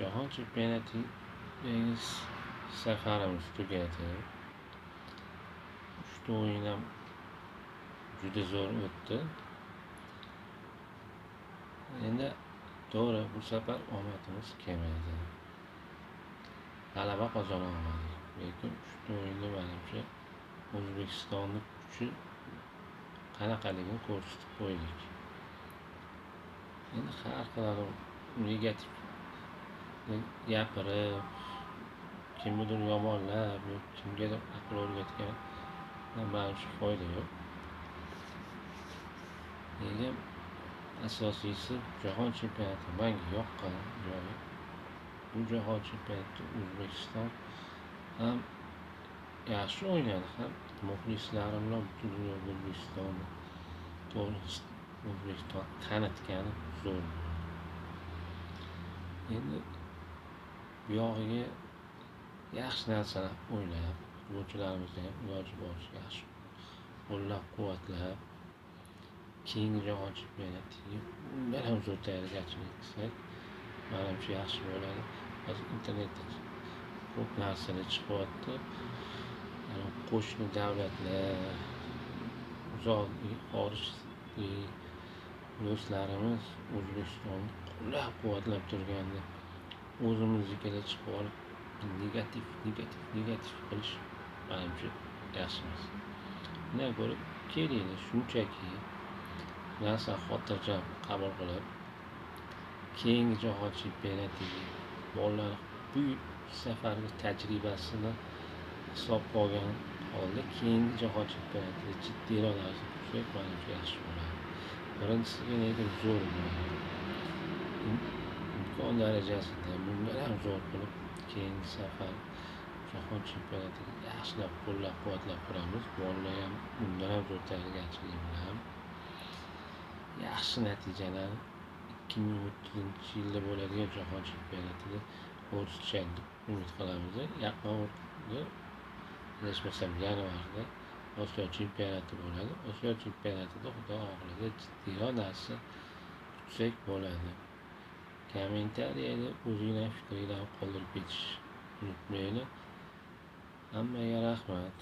Jahon chempionatidagi safarimiz tugadi. 3 ta o'yin ham juda zo'r o'tdi. Endi to'g'ri, bu safar omadimiz kelmadi. G'alaba qozona olmadik. Lekin 3 ta o'yinda menimcha O'zbekistonning kuchi qanaqaligini ko'rsatib qo'ydik. Endi har xil negativ gapirib, kimnidir yomonlab, kimgadir aql o'rgatgan manimcha foyda yo'q. Lekin asosiysi jahon chempionati menga yoqqan joyi. Bu jahon chempionatida O'zbekiston ham yaxshi o'ynadi, ham muxlislarim bilan butun dunyoga O'zbekistonni to'g'ri O'zbekiston tanitgani zo'r. Endi bu yog'iga yaxshi narsalar o'ylab, futbolchilarimizni ham iloji boricha yaxshi qo'llab-quvvatlab, keyingi jahon chempionatiga undan ham zo'r tayyorgarchilik qilsak, menimcha yaxshi bo'ladi. Hozir internetda ko'p narsalar chiqyapti. Yani qo'shni davlatlar, uzoq xorijlik do'stlarimiz O'zbekistonni qo'llab-quvvatlab turganda o'zimiznikilar chiqib olib negativ qilish menimcha yaxshi emas. Undan ko'ra kelinglar shunchaki narsa xotirjam qabul qilib, keyingi jahon chempionatiga bolalar bu safargi tajribasini hisobga olgan holda keyingi jahon chempionatida jiddiyroq narsa qilsak, menimcha yaxshi bo'ladi. Birinchisiga lekin zo'r bo'ladi. Imkon darajasida bundan ham zo'r qilib keyingi safar jahon chempionatiga yaxshilab qo'llab-quvvatlab turamiz. Bolalar ham bundan ham zo'r tayyorgarchilik bilan yaxshi natijalar 2030-yilda bo'ladigan jahon chempionatida ko'rsatishadi deb umid qilamiz. Yaqin orada, adashmasam yanvarda Osiyo chempionati bo'ladi. Osiyo chempionatida Xudo xohlasa jiddiyroq narsa kutsak bo'ladi. Kommentariyada o'zinglar fikringlarni qoldirib ketish unutmanglar. Hammaga rahmat.